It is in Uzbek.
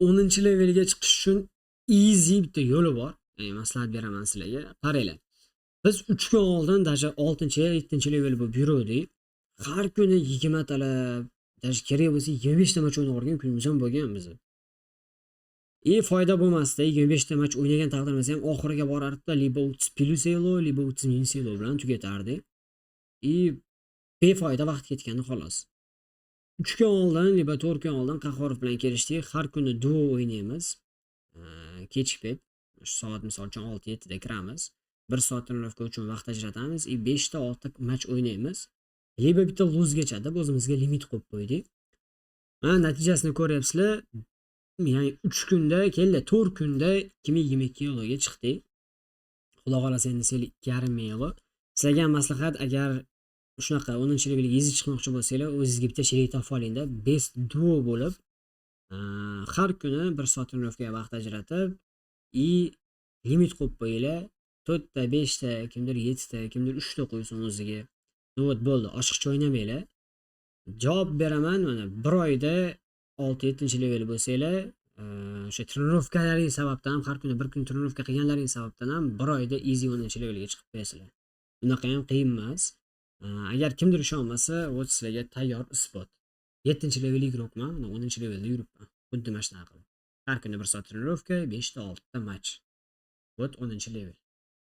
10-levelga chiqish uchun easy bitta yo'li bor. Ya'ni maslahat beraman sizlarga. Qaranglar. Biz 3 kun oldin даже 6-7-level bo'lib yuruvdik. Har kuni 20 talab, даже kerak bo'lsa 25 ta match o'ynab yuborgan kunimiz ham bo'lgan bizni. И foyda bo'lmasdi. 25 ta match o'ynagan taqdirimizda ham oxiriga borardi, либо 30 плюс elo, либо 30 минус elo bilan tugatardik. И befoyda vaqt ketgani xolos. 3 kun oldin, либо 4 kun oldin Qahhorov bilan kelishdik. Har kuni duo o'ynaymiz. Kechki payt, shu soat, misol uchun, 6-7 da kiramiz. 1 soat тренировка uchun vaqt ajratamiz и 5 ta 6 ta match o'ynaymiz. Либо bitta luzgacha deb o'zimizga limit qo'yib qo'ydik. Mana, natijasini ko'ryapsizlar. Ya'ni 3 kunda keldi, 4 kunda 2022 eloga chiqdik. Xudo xohlasa, endi sel 2,5 ming elo. Sizlarga ham maslahat, agar shunaqa 10-levelga easy chiqmoqchi bo'lsanglar, o'zingizga bitta sherik topib olingda, best duo bo'lib, har kuni 1 soat тренировка ga vaqt ajratib и limit qo'yib qo'yinglar. 4 ta, 5 ta, kimdir 7 ta, kimdir 3 ta qo'ysin o'ziga. Вот, bo'ldi, oshiqcha o'ynamanglar. Javob beraman, mana 1 oyda 6-7-level bo'lsanglar, o'sha тренировка laring sababdan ham, har kuni bir kun тренировка qilganlaring sababdan ham 1 oyda easy 10-levelga chiqib qo'yasizlar. Bunaqa ham qiyin emas. Agar kimdir ishonmasa, вот sizlarga tayyor isbot. 7-level игрок man, mana 10-levelda yuribman. Xuddi mana shunaqa qilib. Har kuni 1 soat тренировка, 5 ta 6 ta match. Вот 10-level.